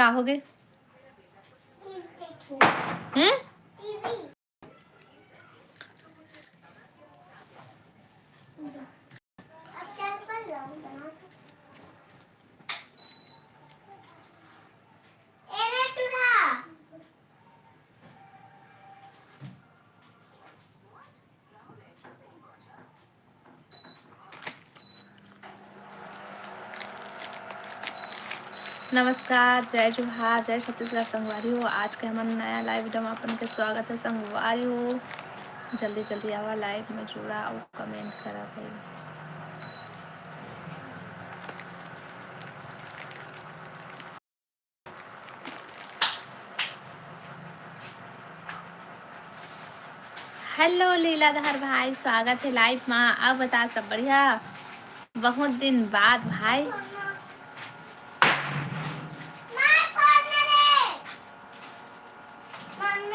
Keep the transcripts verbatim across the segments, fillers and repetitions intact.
का होगे? हम्म? नमस्कार, जय जोहार, जय छत्तीसगढ़ संगवारी हो। आज के हमन नया live video में अपन के स्वागत है संगवारी हो। जल्दी जल्दी आवा live में जुड़ा अउ comment करा भाई। Hello लीलाधर भाई, स्वागत है live मा। अब बता सब बढ़िया? बहुत दिन बाद भाई।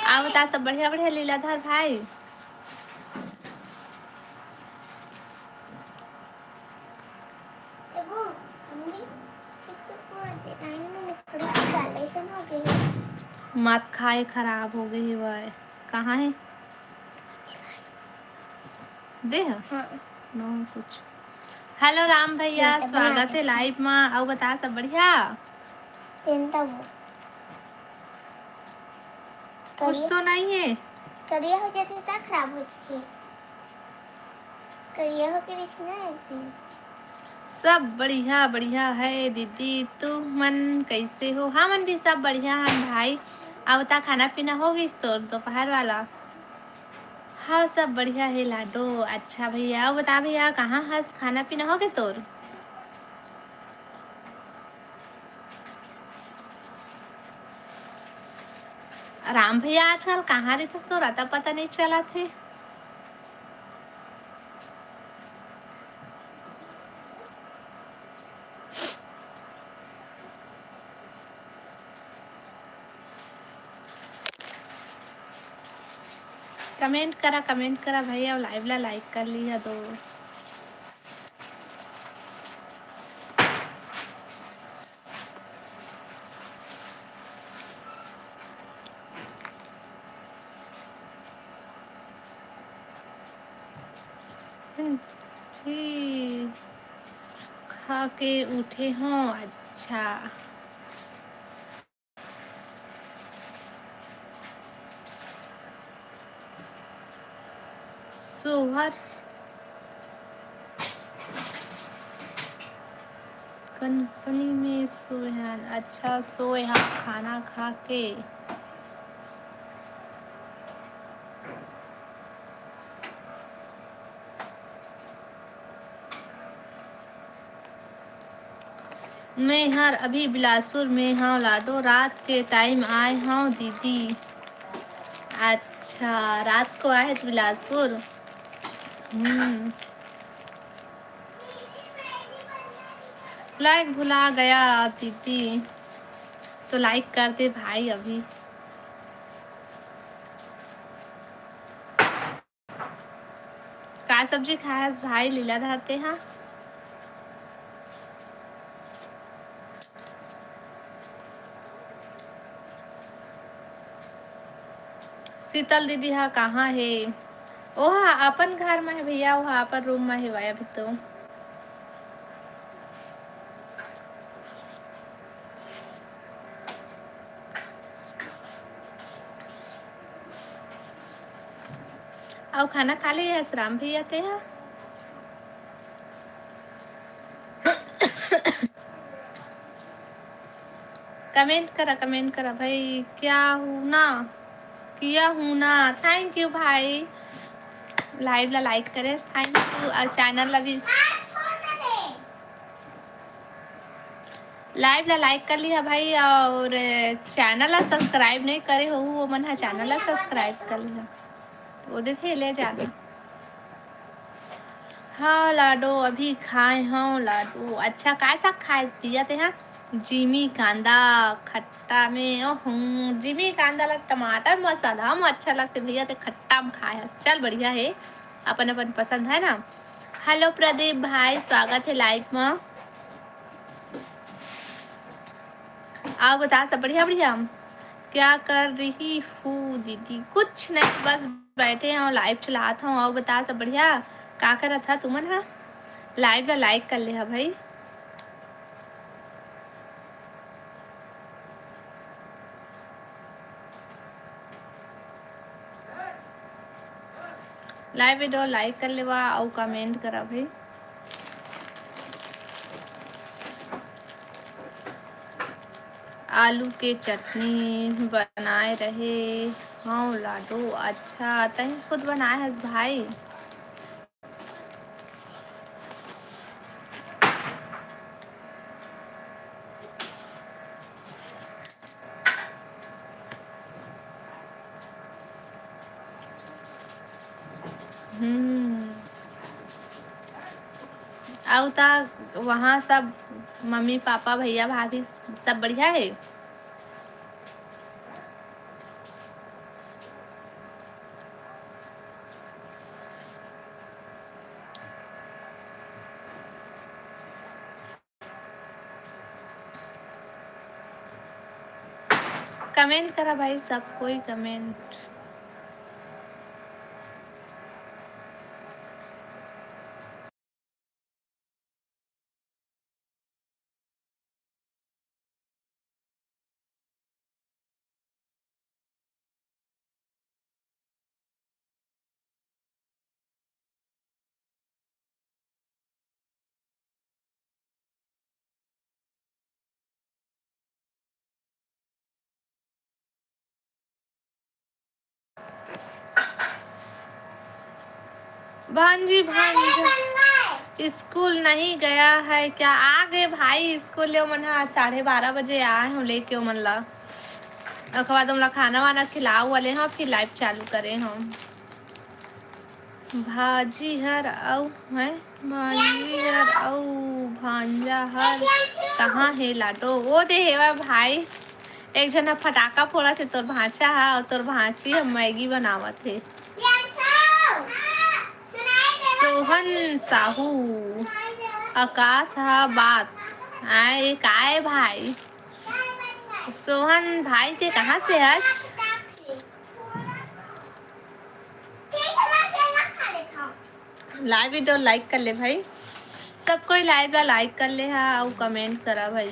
अब बता सब बढ़िया बढ़िया लीलाधर भाई? मत खाए, खराब हो गई है। कहाँ है? दे ह? हाँ। नो कुछ। Hello राम भैया, स्वागत है live मा। अउ बता सब बढ़िया? कुछ तो नहीं है। करिया हो जाथे त खराब हो जाथे। करिया हो के रहिस ना एक दिन। सब बढ़िया बढ़िया है दीदी, तुमन कैसे हो? हमन भी सब बढ़िया हन भाई। अब ता खाना पीना हो गइस तोर दोपहर वाला? हाँ, सब बढ़िया है लाडो। अच्छा भैया, अब बता भैया, कहाँ हस? खाना पीना हो गए तोर? राम भैया, आजकल कहाँ रहिथस? तोर अता पता नहीं चलत हे। Comment करा, comment करा भाई, अउ live ला like कर लिहा दो। हम्म, जी, खा के उठे हों। अच्छा। सोहर company में सोए हन। अच्छा, सोए हा खाना खा के। मैं हर अभी बिलासपुर में हव लाडो, रात के time आए हव दीदी। अच्छा, रात को आए हस बिलासपुर। हम्म। Like भुला गया दीदी, तो like कर दे भाई अभी। का सब्जी खाए हस भाई लीलाधर तेहा? शीतल दीदी हा कहाँ हे? ओहा अपन घर मा हे भैया, ओहा अपन room मा हे अभी तो। अउ खाना खा ले हस राम भैया तेहा? Comment करा, comment करा भाई, क्या हूँ ना, किया हूँ ना। Thank you भाई, live ला like करे, thank you। अउ channel ला भी, live ला like कर लिहा भाई, अउ channel ला subscribe नहीं करे हो, वो मन हा channel ला subscribe कर लिहा। वो देखे ले जाना। हाँ लाडो, अभी खाए हव लाडो। अच्छा, काय साग खाए भैया तेहा? जिमी कांदा खट्टा में। ओहो, जिमी कांदा ला टमाटर मसाला म अच्छा लगथे भैया, ते खट्टा में खाए हस। चल बढ़िया हे, अपन अपन पसंद है ना। Hello प्रदीप भाई, स्वागत है live में। अउ बता, सब बढ़िया? बढ़िया। क्या कर रही हूँ दीदी? कुछ नहीं, बस बैठे हँव, live चलात हँव। अउ बता, सब बढ़िया? का करत हा तुमन हा? Live ला like कर ले हा भाई। Live video like कर लेवा अउ comment करा भाई। आलू के चटनी बनाए रहे हँव लाडो। अच्छा, तहीं खुद बनाए हस भाई? हम्म। अउ त वहाँ सब मम्मी पापा भैया भाभी सब बढ़िया हे? Comment करा भाई, सब कोई comment। भांजी, भांजा स्कूल नहीं गया है क्या? आ गे भाई स्कूल ले, ओमन ह साढ़े बारह बजे आए हँव लेके ओमन ला। ओकर बाद ओमन ला खाना वाना खिलाए वाले हँव, फिर live चालू करे हँव। भाजी हर अउ, हैं? भाजी हर अउ भांजा हर कहाँ हे लाडो? ओ दे हेवय भाई, एक झन ह फटाका फोड़त हे, तोर भांचा ह अउ तोर भांची ह मैगी बनावत हे। सोहन साहू, आकाश ह बात। आय, काय भाई? सोहन भाई, ते कहाँ से हच? Live video like कर ले भाई, सब कोई live ला like कर ले हा अउ comment करा भाई।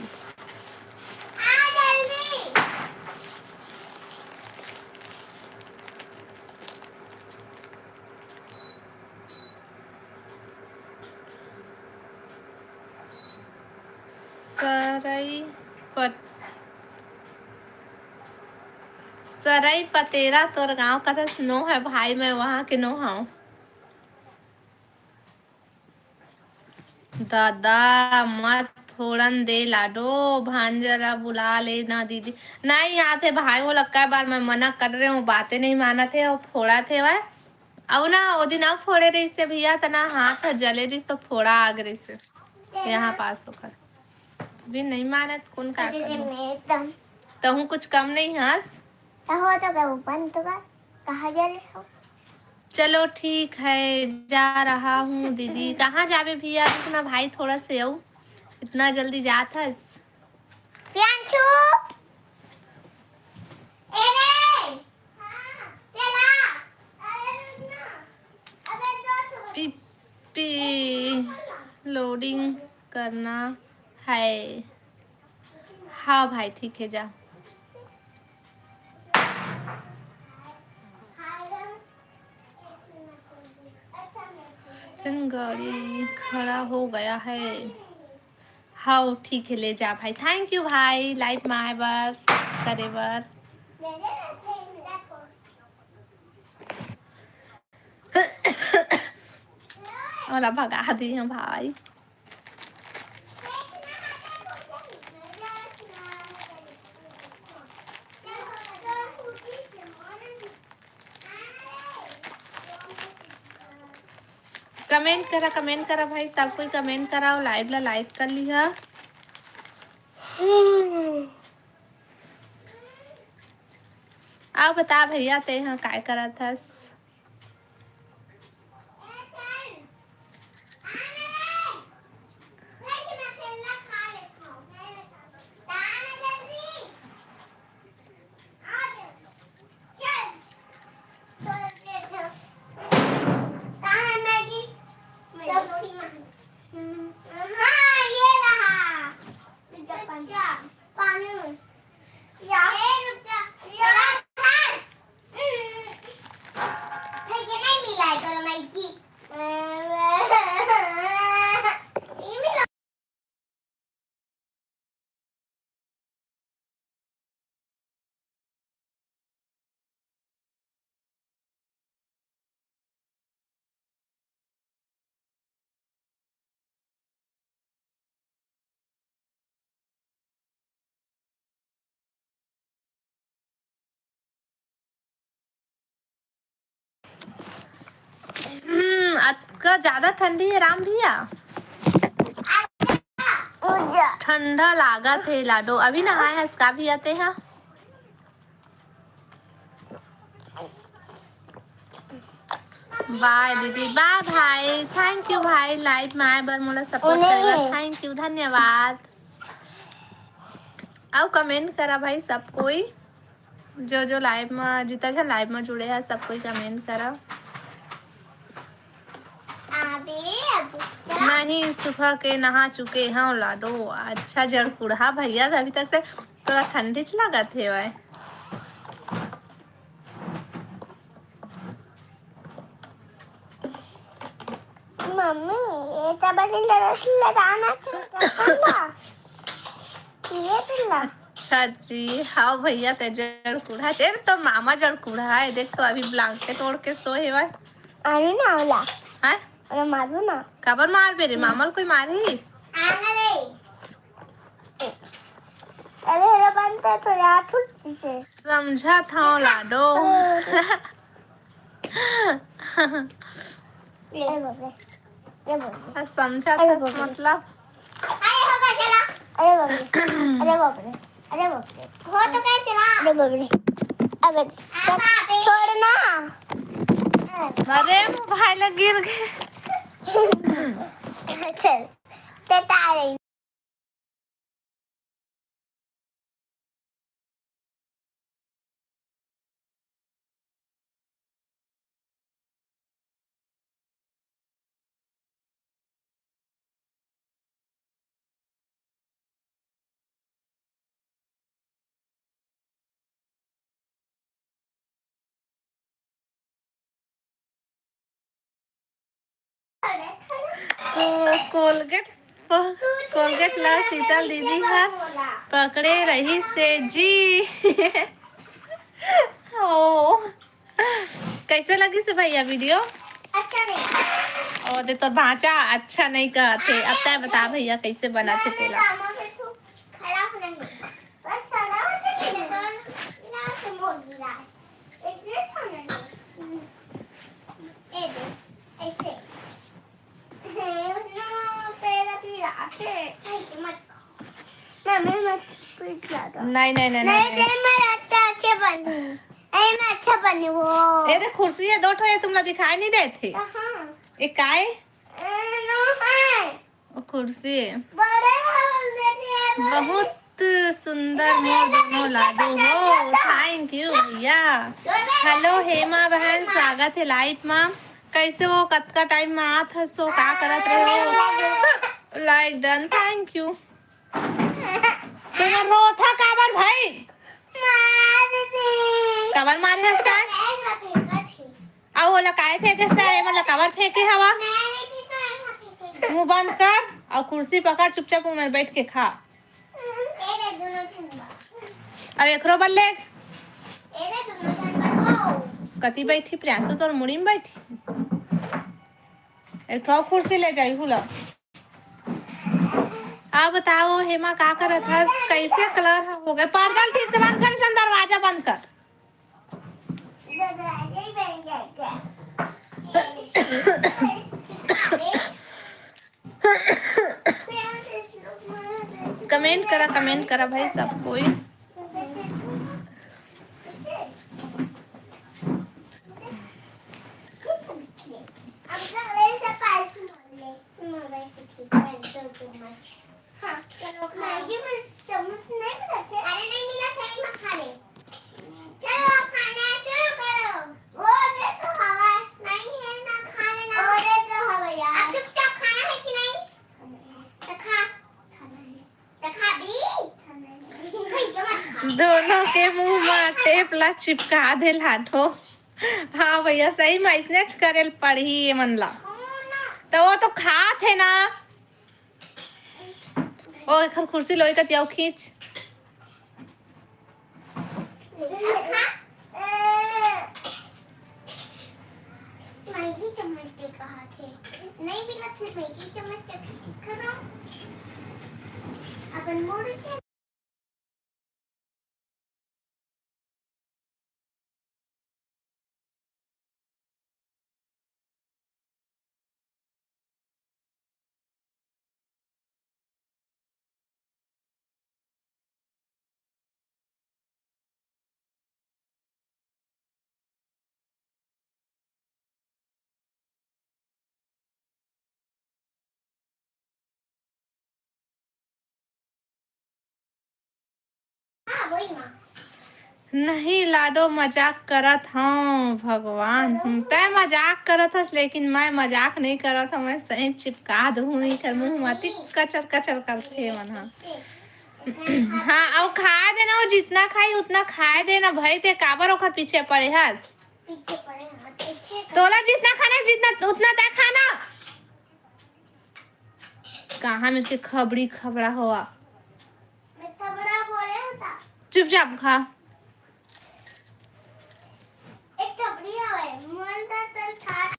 सरई पत-, सरई पतेरा तोर गांव कथस? नो हे भाई, मैं वहां के नो हंव। दादा, मत फोड़न दे लाडो, भांजा ला बुला ले ना दीदी। नहीं आते भाई, वो लक्का बार मैं मना कर रहे हूँ, बातें नहीं मानत हे अउ फोड़त हे वह। अउ ना, ओ दिन अउ फोड़े रहिस हे भैया, त ना हाथ ह जले रहिस, तो फोड़ा आ गे रहिस हे। यहाँ पास ओकर भी नहीं मानत, कौन का करूँ? तहूँ कुछ कम नहीं हस। कहो तो कहो, बंद तो कर, कहाँ जा रहे हो? चलो ठीक है, जा रहा हूँ दीदी। कहाँ जाबे भैया? रुक ना भाई, थोड़ा से अउ, इतना जल्दी जात हस? प्रियांशु, ए रे, चला। पी, पी loading करना है। हाँ भाई, ठीक है, जा। ट्रेन गाड़ी खड़ा हो गया है। हव, ठीक है, ले जा भाई। Thank you भाई, live में आए बर, करे बर। ओला भगा दी हम भाई। Comment करा, comment करा भाई, सब कोई comment करा अउ live ला like कर लिहा। अउ बता भैया, तेहा काय करत हस? का ज्यादा ठंडी है राम भैया? ठंडा लागत है लाडो। अभी नहाए हस का भैया ते हा? बाय दीदी, बाय भाई, thank you भाई, लाइव में आए बर, मोला सपोर्ट करे बर thank you, धन्यवाद। अउ कमेंट करा भाई सब कोई, जो जो लाइव में, जितना झन लाइव में जुड़े हैं, सब कोई कमेंट करा। नहीं, सुबह के नहा चुके हैं लाडो। अच्छा जड़कुड़हा भैया, अभी तक से तोला ठंडीच लागत हे भाई। मम्मी, ये चबरी लगा, लगाना चाहिए ना। ये पिल्ला। अच्छा जी, हाँ भैया, ते जड़कुड़हा। ए, तो मामा जड़कुड़हा है, देख तो अभी ब्लैंकेट ओढ़ के सोए हे भाई। अरे ना होला। हैं? अरे मारू ना। काबर मारबे रे, मामा ल कोई मारही? आना रे। अरे हेलो बनता तो यार, छुट्टी से। समझा था लाडो। ले। अरे बाप रे। अरे बाप रे। समझा अरे था बाप रे। मतलब। अरे हो गया, चला। अरे बाप रे। अरे बाप रे। अरे बाप रे। हो तो क्या चला? अरे बाप रे। अबे अरे बाप रे। छोड़ ना। अरे मोबाइल गिर गए। चल। ते तारे। को-, कोलगेट प-, कोलगेट ला शीतल दीदी हा पकड़े रही से जी। ओ, कैसे लगी से भैया वीडियो? अच्छा नहीं। ओ दे तोर भांचा अच्छा नहीं कहत हे। अब तय बता भैया कैसे बना थे तेला। खराब नहीं। बस सारा होता है ना, तो यहाँ से मोड़ दिया। इसलिए खाना नहीं। ये दे, ऐसे। उसने पैर अभी लाके, ऐसे मत खाओ। मम्मी मत पीट ज्यादा। नहीं, नहीं, नहीं, नहीं, नहीं, नहीं। तेरे में लगता अच्छे बनी। अरे मैं अच्छा बनी वो। ए, देख कुर्सी है, दो ठो है, तुमला दिखाई नहीं देते? कहाँ? एक काय? ए, नो है। वो कुर्सी है। बड़े वाले हैं, बड़े। बहुत सुंदर मोर दोनों लाडू हो। Thank you भैया। हेलो हेमा बहन, स्वागत है लाइव मा। कैसे हो? कतका टाइम मा आत हसो? का करत रहे हो? लाइक डन, thank you। तुम्हार रोथा काबर भाई? काबर मारे हस तैं? अउ ओला काय फेंके हस तैं? एमन ला काबर फेंके हवा? मुंह बंद कर अउ कुर्सी पकड़, चुपचाप उमर बैठ के खा। अउ एकरो बर ले। कति बैठी प्रियांशु, तोर मुड़ी में बैठी? एक ठो कुर्सी ले जाई हुला। अब बताओ हेमा का करत हस, कैसे कलर हो गए? पर्दा ठीक से बंद कर, सन दरवाजा बंद कर। कमेंट करा, कमेंट करा भाई सब कोई। हाँ, चलो, खाओ। मैगी में चम्मच नहीं मिला, सही में खा ले। चलो, खाना शुरू करो। वो दे तो हवा। नहीं है ना खाने ना। वो दे तो हवा यार। अब चुपचाप खाना है कि नहीं? तो खा। तो खा भी। दोनों के मुंह में टेप ला चिपका दे लाडो। हाँ भैया, सही में अइसनेच करे ल पड़ही ये मन ला। तो वो तो खात है ना। ओ, एखर कुर्सी लोई कति अउ खींच। मैगी चम्मच दे कहा थे। नहीं मिला थे मैगी चम्मच, कैसे सीख रहा हूँ? अपन मूड से। नहीं लाडो, मजाक करत हंव भगवान। हम्म, तैं मजाक करत हस, लेकिन मैं मजाक नहीं करत हंव, मैं सही चिपका दूहूं एकर मुंह म। अति कचर कचर करथे मन ह। हाँ, अउ खाए देना, वो जितना खाई उतना खाए देना भाई, तैं काबर ओकर पीछे पड़े हस? पीछे पड़े हस, पीछे पड़े। तोला जितना खाना है, जितना, उतना तैं खाना। कहाँ मेरे के खबड़ी खबड़ा होवा? मैं थबड़ा बोले हूँ ता। चुपचाप खा। एक थबड़ी हवे, मोर ता तन था।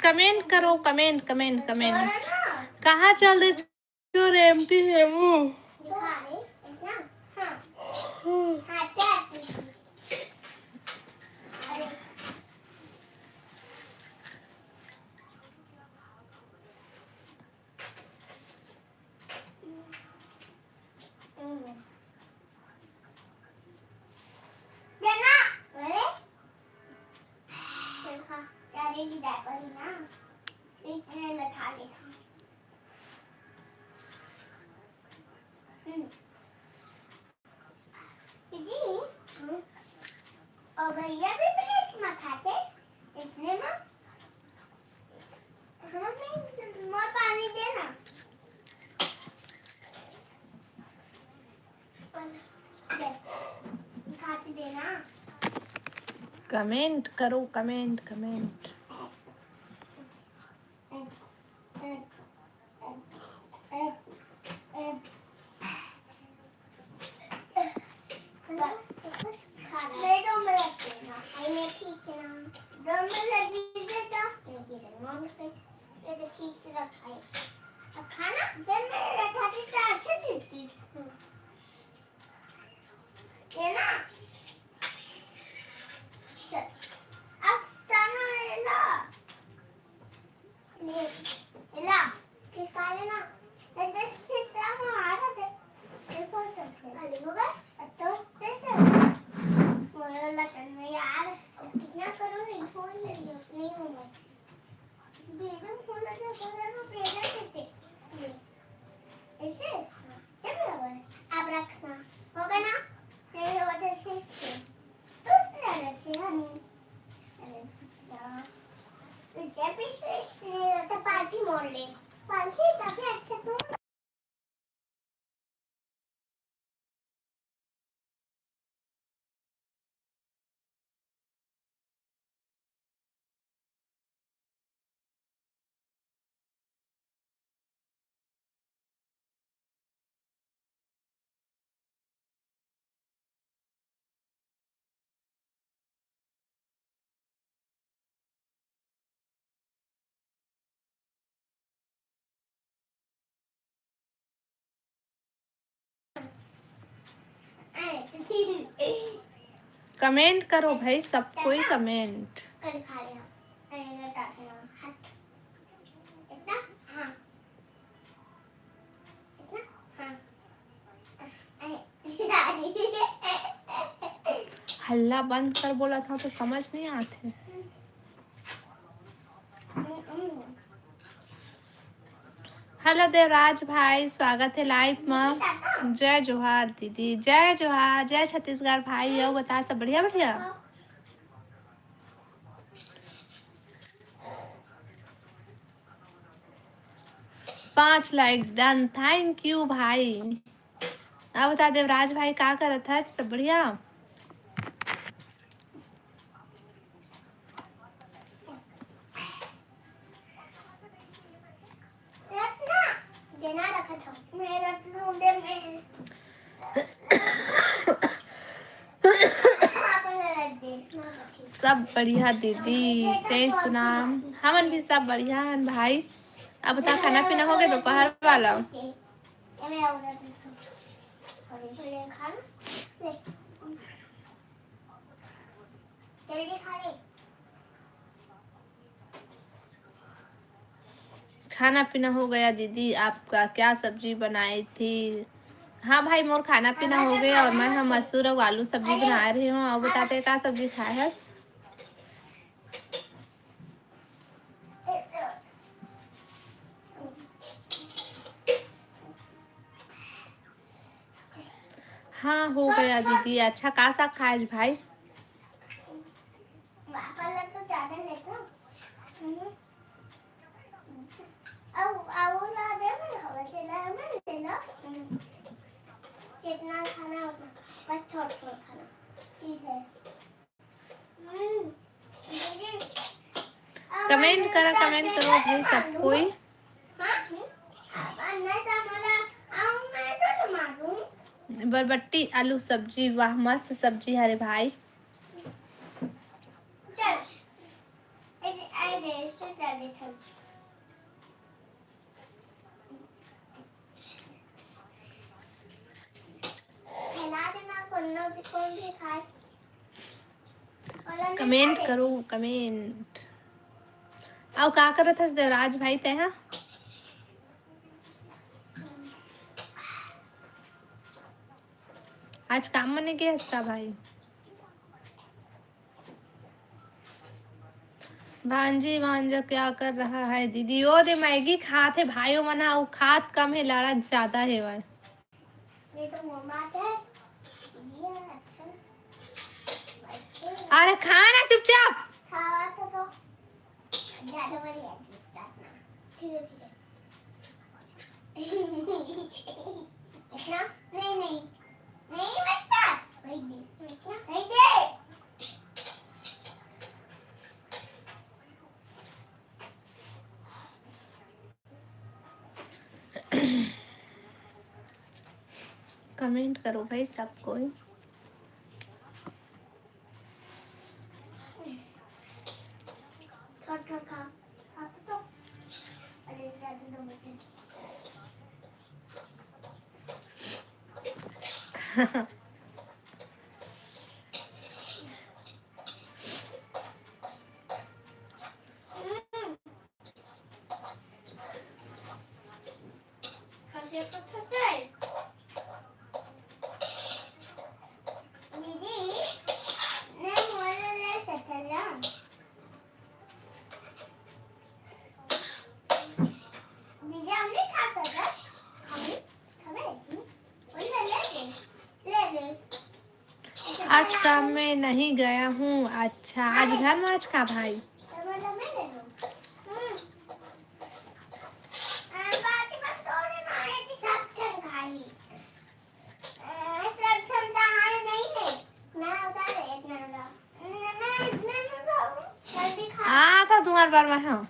कमेंट करो, कमेंट, कमेंट, कमेंट। कहाँ चल दे चोर एमटी हेमू? दीदी, हम्म। और भैया भी प्लेट में खाते, इसलिए ना हमें मोर पानी देना। दे, खा के देना। कमेंट करो, कमेंट, कमेंट। कमेंट करो भाई, सब कोई कमेंट। हल्ला बंद कर बोलत हंव तो समझ नहीं आथे। हेलो देवराज भाई, स्वागत है लाइव में। जय जोहार दीदी, जय जोहार, जय छत्तीसगढ़ भाई। अउ बता, सब बढ़िया बढ़िया? पाँच लाइक डन, थैंक यू भाई। अब बता देवराज भाई का करत है, सब बढ़िया? सब बढ़िया दीदी, तैं सुना? हमन भी सब बढ़िया हन भाई। अब बता, खाना पीना हो गया दोपहर वाला? खाना पीना हो गया दीदी, आपका क्या सब्जी बनाई थी? हाँ भाई, मोर खाना पीना हो गया और मैं ह मसूर अउ आलू सब्जी बनाए रही हूँ। अउ बता, तैं का सब्जी खाए हस? हाँ, हो गया दीदी। अच्छा, का साग खाए आज भाई? पापा लोग तो ज्यादा लेता। हम्म। अब, अब वो ला दे, मैं हवा से ला, मैं ले ला। हम्म। जितना खाना उतना, बस थोड़ा थोड़ा खाना। ठीक है। हम्म। दीदी, अब कमेंट मैं करा, कमेंट करो भाई सब कोई। हाँ? हम्म। अब मैं तो मोला, अब मैं तो मारूं। बरबट्टी आलू सब्जी, वाह, मस्त सब्जी हरे भाई। चल। अरे, अरे, इससे ज्यादा था। फैला देना, कोनो भी, कोई भी खाए। कमेंट करो, कमेंट। अउ का करत हस देवराज भाई तैं हा? आज काम मने के हस का भाई? भांजी, भांजा क्या कर रहा है दीदी? ओ दे, मैगी खात हे भाई, ओ मना, अउ खात कम हे, लड़त ज्यादा हे भाई। ये तो वो बात है। ये अच्छा। अरे खा ना चुपचाप। खावा तो, तो। ज्यादा वाली है, start ना। धीरे, धीरे। इतना? नहीं, नहीं। नहीं, मत काट। वही दे। वही दे। कमेंट करो भाई सब कोई। खा, खा, खा। खा तो। अरे, ज्यादा दो बजे। दीदी, मैं मोला ले सकला? दीदी, हम नहीं खा सकत? हम नहीं खाबे? हम्म? बोल ना, ले ले। ले ले। आज काम में नहीं गया हूँ। अच्छा, आज घर में आज का भाई? तो बोला, मैं ले लूँ। हम्म। आ, बाकी बस थोड़े ना है कि सब जन खाई। आ, सब क्षमता हमारे नहीं है। मैं उधर एक नंबर। मैं, मैं, मैं नहीं खाऊँ। जल्दी खा। हाँ, तो तुम्हारे बार में हाँ।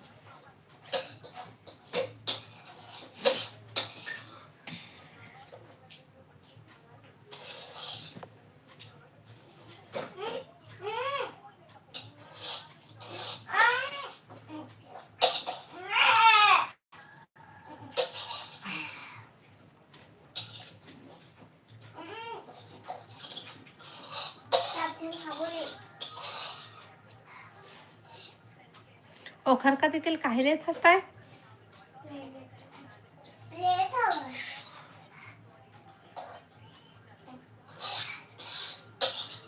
ओखर कति के काहे लेत हस तैं?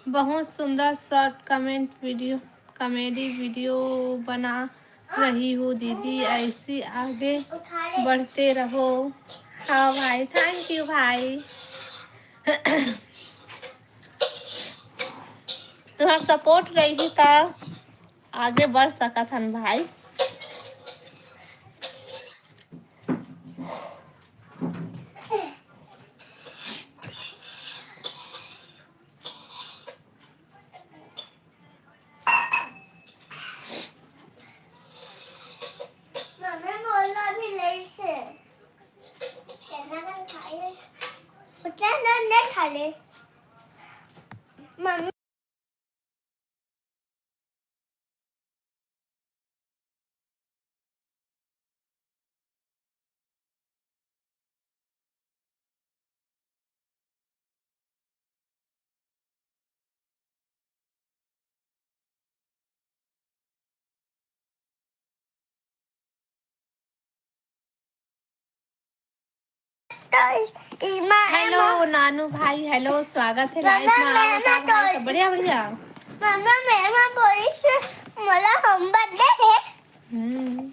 बहुत सुंदर short comment video, comedy video बना रही हो दीदी, ऐसी आगे बढ़ते रहो। हाँ भाई, thank you भाई। तुहार सपोर्ट रही त आगे बढ़ सकत हन भाई। मम्मी बोल रहा अभी लेट से। कैसा कर खा ले? उतना ना, नहीं खा ले। मम्मी तो इस, इसमें हेलो नानू भाई, हेलो, स्वागत है लाइव में। आप बताओ भाई, सब बढ़िया? बढ़िया। मम्मा, मैं माँ बोली कि मोला होमवर्क दे है। हम्म।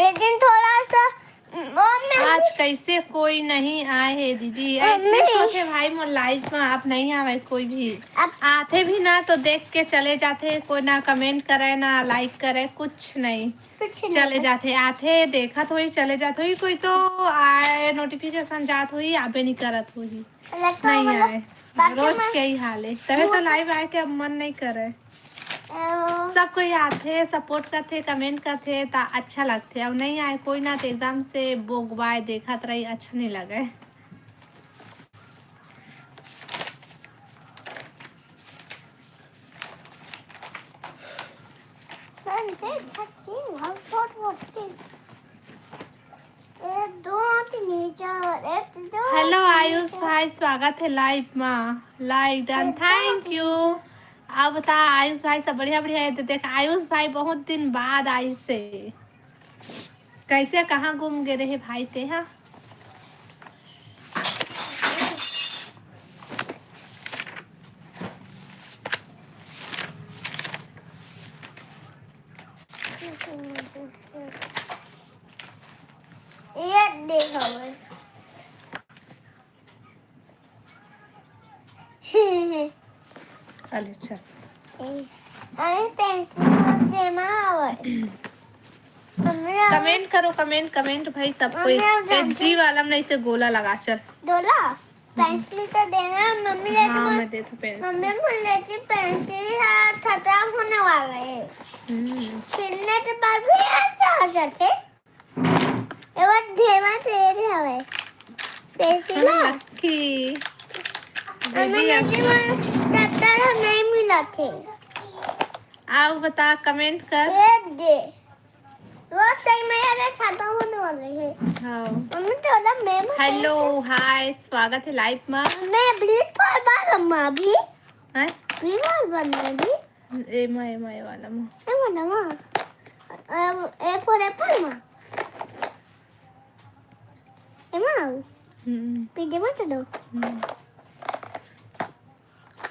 लेकिन थोड़ा सा, वो मैं आज कैसे कोई नहीं आए है दीदी? ऐसे होते भाई, मोर लाइव में आप नहीं आवे कोई भी। आप आथे भी ना तो देख के चले जाथे, कोई ना कमेंट करे, ना लाइक करे, कुछ नहीं। कुछ नहीं चले बस। जाथे, आथे, देखत होई, चले जात होई, कोई तो आए, नोटिफिकेशन जात होई, आबे नहीं करत होई। लगता नहीं मतलब आए। बाकी रोज मन के ही हाल है, तबे तो लाइव आए के अब मन नहीं करे। सब कोई आथे, सपोर्ट करथे, कमेंट करथे, ता अच्छा लगथे। अब नहीं आए कोई ना, तो एकदम से बोगबाय देखत रही, अच्छा नहीं लगे। हेलो आयुष भाई, स्वागत है लाइव में। लाइक डन, थैंक यू। अब बता आयुष भाई, सब बढ़िया? बढ़िया है। तो देख आयुष भाई बहुत दिन बाद आइस हे। कैसे, कहाँ घूम गए रहे भाई ते हा? ये देखो। अरे अच्छा। अरे पेंसिल देना आवे। कमेंट करो, कमेंट, कमेंट भाई सब कोई। मम्मी, आप जानते जी वाला में नहीं से गोला लगा, चल। डोला? पेंसिल तो देना, मम्मी लेती हाँ, बोल-, मैं देती पेंसिल। मम्मी बोल लेती पेंसिल है, खत्म होने वाला है। हम्म। छीलने के बाद भी ऐसा हो जाते। ये वो धेमा तेरे हवे। पेंसिल हाँ, है। लक्की। मम्मी दीदी लेती ऐसे बोल, तब तक हम नहीं मिला थे। आओ बता, कमेंट कर। ये दे। वो सही में यार खाता होने वाले हैं। हाँ। मम्मी तो ना मैं मत हेलो, ऐसे। हाय, स्वागत है लाइव में। मैं बिल्कुल बार अम्मा अभी। हैं? भी बार बनने भी। ए मा, ए मा, ए वाला मा। ए वाला मा। अब A for apple मा। ए मा। हम्म। पीछे मत दो। हम्म।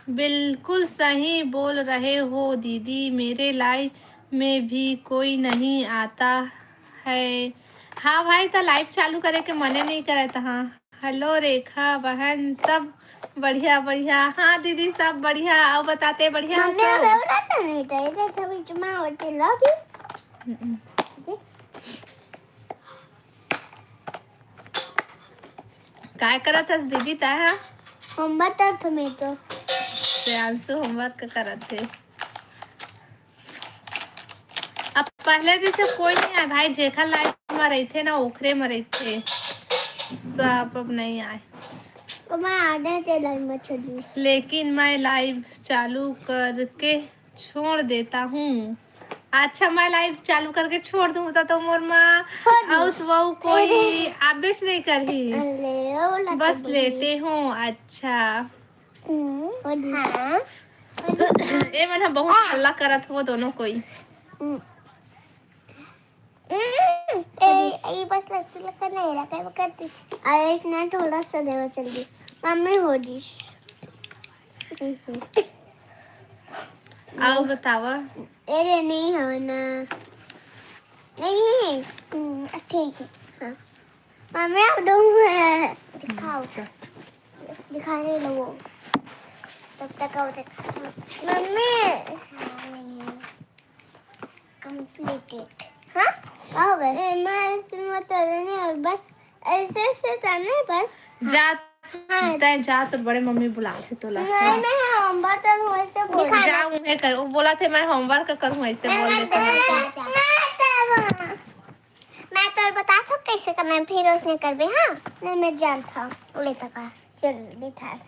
बिल्कुल सही बोल रहे हो दीदी, मेरे लाइव में भी कोई नहीं आता है। हाँ भाई, त लाइव चालू करे के मने नहीं करे त। हाँ, हेलो रेखा बहन, सब बढ़िया बढ़िया। हाँ दीदी, सब बढ़िया। आओ बताते बढ़िया मम्मी सब। अब एवढा नाही तर त्याच्या बीच मावते लॉबी। हम्म। काय करत हस दीदी तै हा? होमवर्क करत हूँ मैं तो। श्रेयांशु होमवर्क करत हे। अब पहले जैसे कोई नहीं आए भाई, जेखर लाइव में रहते ना, ओखरे में रहते सब, अब नहीं आए। तो मैं आने के लाइव में चली। लेकिन मैं लाइव चालू करके छोड़ देता हूँ। अच्छा, मैं लाइव चालू करके छोड़ दूँ तो, तो मोर माँ हो जी। आउस वो कोई अरे। आबेच नहीं करही। अरे, ओ लगा बस बोली। लेटे हूँ। अच्छा। हम्म, हो जी। हाँ। ए मन ह बहुत हल्ला करत हो दोनों कोई। हम्म। हम्म, ए, ए, बस लगती लगता नहीं रहा, क्या करती? अरे, इसने थोड़ा सा देवा चल दी। मम्मी हो जी। आओ बतावा। अरे नहीं हो ना। नहीं है। हम्म, ठीक है। हाँ। मम्मी आप दो है। दिखाओ। अच्छा। दिखाने लगो। तब तक आओ दिखा। मम्मी। हाँ, नहीं है। Completed। हाँ? क्या हो गया? ए, मैं इसमें तो नहीं और बस ऐसे ऐसे था ना बस। जा, हाँ। तै जा, तोर बड़े मम्मी बुलाथे तोला। नहीं, मैं होमवर्क करूँ, ऐसे बोल। दिखा जा, दे। उन्हें कर, वो बोला थे, "मैं होमवर्क करूँ", ऐसे मैं बोल नहीं देते हैं। करूँ। मैं तो बता सकते कैसे करना है, फिर उसने कर दे, हाँ? नहीं, मैं जानता हूँ। ले तक आ। चल, दिखा।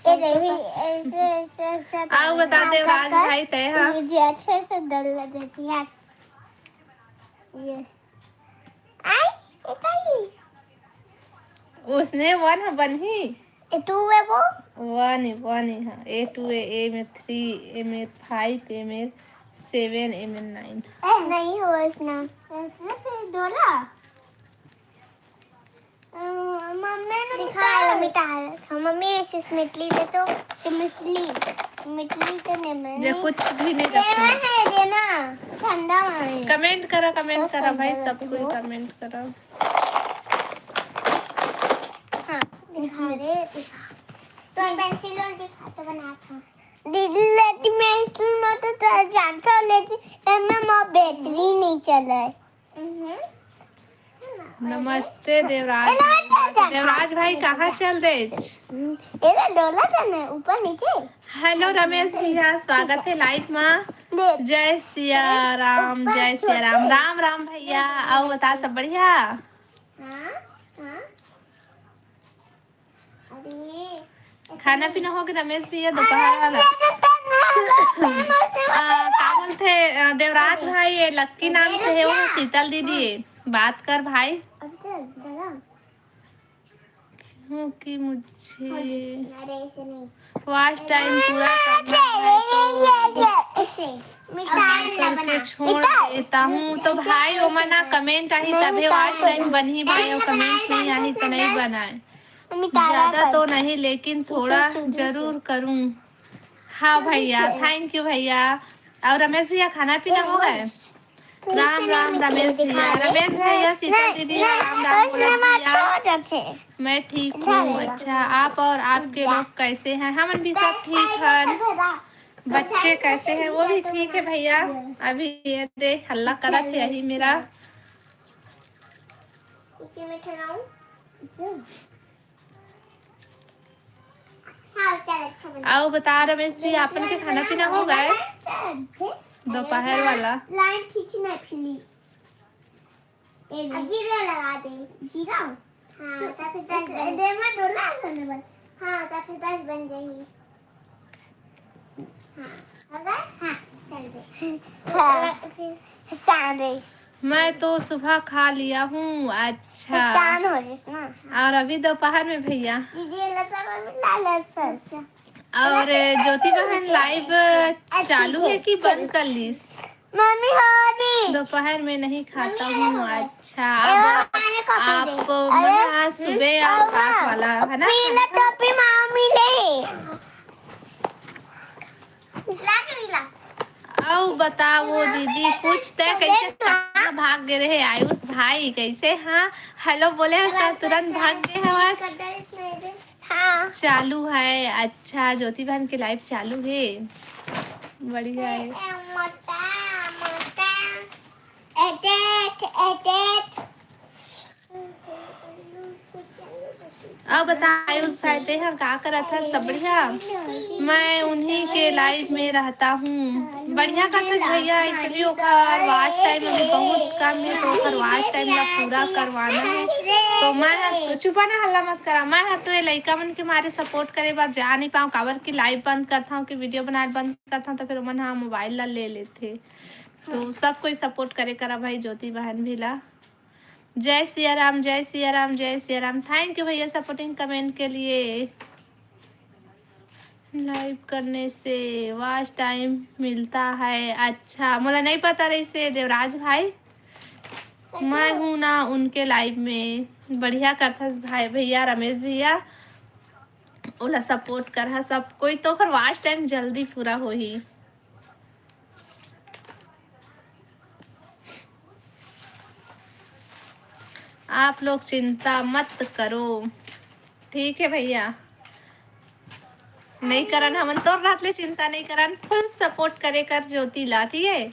ये देखी, ऐसे, ऐसे, ऐसे आओ करना बता है। दे, राज भाई, तय हाँ। ये जी अच्छे से डर लग रही है। ये। आई, ये कहीं। उसने वन बनही। ए टू है वो। वन है, वन है, हाँ। ए टू है, ए में थ्री, ए में फाइव, ए में सेवन, ए में नाइन। ए, नहीं हो इसना। ऐसे फिर डोला। दिखा ला मिठाई। हाँ, मम्मी, इस, इस मिटली दे तो। इस मिटली, मिटली तो नहीं, मैंने जे कुछ भी नहीं देना रखा। है, देना। ठंडा है। कमेंट करा, कमेंट बहुत करा भाई, ठंडा सब लग कोई रहा है। कमेंट करा। हाँ, दिखा रे, दिखा। तो पेंसिल और दिखा तो बना था। दीदी, लेकिन मैं स्कूल में तो चल जानता हूँ, लेकिन एमे मोर बैटरी नहीं चले। नमस्ते देवराज। देवराज भाई, कहाँ चल दे? एला डोला था ना, ऊपर नीचे। हेलो रमेश भैया, स्वागत है लाइव मा। जय सिया राम, जय सिया राम। राम राम भैया, आओ बता, सब बढ़िया? हाँ, हाँ। अरे, खाना पीना हो गया रमेश भैया, दोपहर वाला? आ, का बोलते, आ, देवराज भाई, ये लक्की नाम से है वो, शीतल दीदी, बात कर भाई। क्योंकि मुझे वॉच टाइम पूरा करना है, तो करके छोड़ देता हूँ। तो भाई, ओमा ना कमेंट आही तभे वॉच टाइम बनही भाई, और कमेंट नहीं आही तो नहीं बनाए। ज्यादा तो नहीं, लेकिन थोड़ा जरूर करूँ। हाँ भैया, थैंक यू भैया। और रमेश भैया, खाना पीना हो गए? राम राम रमेश भैया। रमेश भैया, शीतल दीदी, राम राम बोलत भैया। मैं ठीक हूँ। अच्छा, आप और आपके लोग कैसे हैं? हमन भी सब ठीक हन। बच्चे कैसे हैं? वो भी ठीक है भैया। अभी ये दे हल्ला करत है यही मेरा। आओ बता रमेश भी, आपन के खाना पीना हो गए? दोपहर वाला। लाइन खींचना प्लीज। जीरा लगा दे। जीरा? हाँ, तो फिर दस बन दे। मैं डोला करने बस। हाँ, तो फिर दस बन जाएगी। हाँ, हो गए? हाँ, चल दे। हाँ। फिर सैंडविच। मैं तो सुबह खा लिया हूँ। अच्छा। शाम हो जिस ना। और अभी दोपहर में भैया। दीदी, लता में मिला लता। और ज्योति बहन, लाइव चालू है कि बंद कर लीस? मम्मी, हो रही। दोपहर में नहीं खाता हूँ। अच्छा, अब आपको मना सुबह और रात वाला है ना? पीला टोपी मम्मी ले। अउ बताओ दीदी, कुछ तय कैसे कहाँ भाग गए रहे आयुष भाई? कैसे? हाँ, हेलो बोले हस त तुरंत भाग गए हवस। हाँ। चालू है। अच्छा, ज्योति बहन के लाइव चालू है, बढ़िया है। मोटा, मोटा। Attack, attack. अब बता आयुष भाई, ते हर का करत हस? सब बढ़िया? मैं उन्हीं के लाइव में रहता हूँ। बढ़िया करत हस भैया, इसलिए ओकर वॉच टाइम अभी बहुत कम है, तो ओकर वॉच टाइम ला पूरा करवाना है। तो मैं हर तो, चुपा ना, हल्ला मत करा। मैं हर तो ये लइका मन के मारे सपोर्ट करे बर जा नहीं पाऊँ, काबर कि लाइव बंद करता हूँ कि वीडियो बनाए बंद करता हूँ, तो फिर ओमन हा मोबाइल ला ले लेथे। तो सब कोई सपोर्ट करे करा भाई, ज्योति बहन भी ला। जय सिया राम, जय सिया राम, जय सिया राम। थैंक यू भैया सपोर्टिंग कमेंट के लिए। लाइव करने से वॉच टाइम मिलता है। अच्छा, मोला नहीं पता रहिसे देवराज भाई, मैं हूँ ना उनके लाइव में। बढ़िया करथस भाई, भैया रमेश भैया, ओला सपोर्ट करहा सब कोई, तो ओकर वॉच टाइम जल्दी पूरा होही। आप लोग चिंता मत करो, ठीक है भैया? नहीं करन, हमन तोर बात ले चिंता नहीं करन, फुल सपोर्ट करे कर ज्योति ला, ठीक है?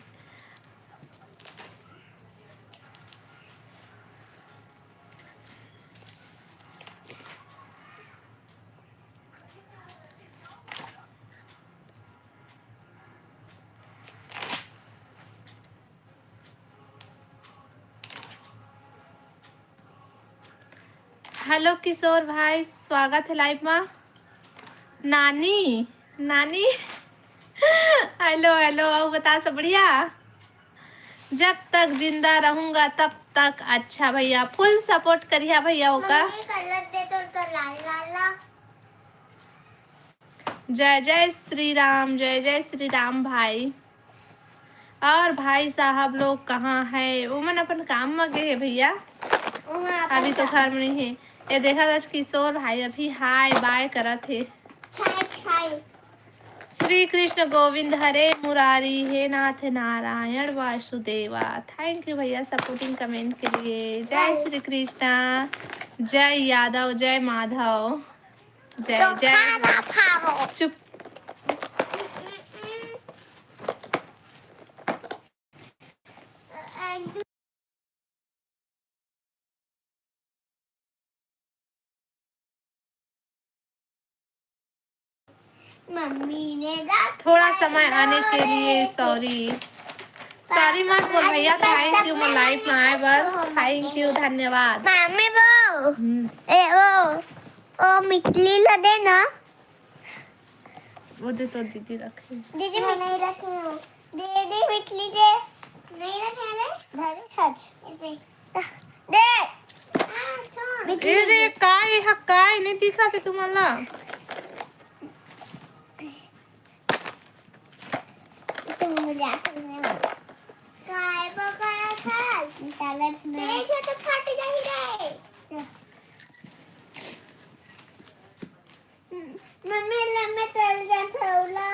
हेलो किशोर भाई, स्वागत है लाइव मा। नानी, नानी। हेलो, हेलो, अउ बता, सब बढ़िया? जब तक जिंदा रहूंगा तब तक। अच्छा भैया, फुल सपोर्ट करिहा भैया ओका। मम्मी, कलर दे तो उनका लाल वाला। जय जय श्री राम, जय जय श्री राम भाई। और भाई साहब लोग कहाँ है? ओमन अपन काम में गए है भैया, अभी तो घर में नहीं है। ये देखा आज किशोर भाई अभी हाय बाय करत हे। श्री कृष्ण गोविंद हरे मुरारी हे नाथ नारायण वासुदेवा। थैंक यू भैया सपोर्टिंग कमेंट के लिए। जय श्री कृष्णा, जय यादव, जय माधव, जय जय। चुप। मम्मी ने रात थोड़ा समय आने के लिए सॉरी। सॉरी मत बोल भैया। थैंक यू मोर लाइफ में आए बर। थैंक यू, धन्यवाद। मम्मी वो हम्म। ए वो ओ मिटली ला दे ना। वो दे तो दीदी रखे। दीदी मैं नहीं रखी हूँ। दीदी मिटली दे। नहीं रखे रे। धरे खा। दे। ए रे, काय ह, काय नहीं दिखा थे तुम्हाला? काय बकाया खास? निकालत ना। पेट तो फट जाही रे। मम्मी, ला मैं चल जाथौं ला।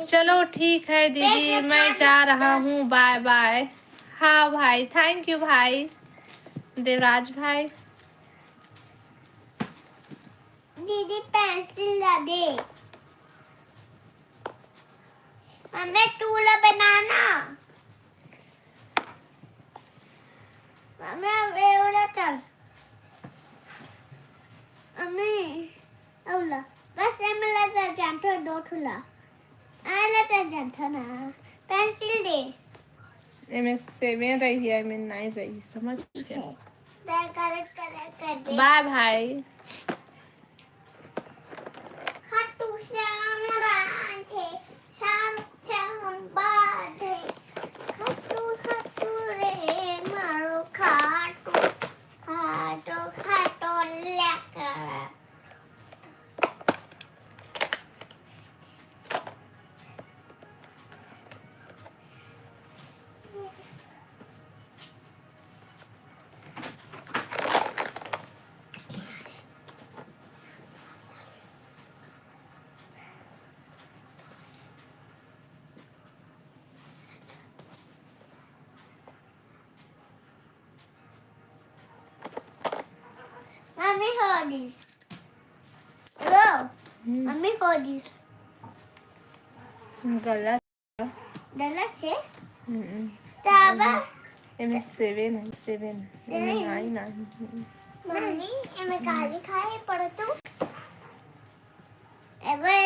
चलो ठीक है दीदी, मैं जा रहा हूँ, बाय बाय। हाँ भाई, थैंक यू भाई देवराज भाई। दीदी पेंसिल ला दे। मम्मी टू ला बनाना। मम्मी अब ए वाला चल। मम्मी अउला बस एमे ला तो जानथो दो ठुला। आला तो जानथो ना। पेंसिल दे। एमे सेवन रही है, एमे नाइन रही, समझ गया। बाय भाई। खाटू श्याम राधे, श्याम श्याम बाधे, खाटू खाटू रे मारो खाटू, खाटू खाटू लेकर। मम्मी हो दिस। हेलो। हम्म। मम्मी हो दिस। गलत। गलत से? हम्म। तब एमे सेवन है, सेवन। एमे सेवन। नाइन है। मम्मी, एमे का लिखा है? पढ़ तू। एबे,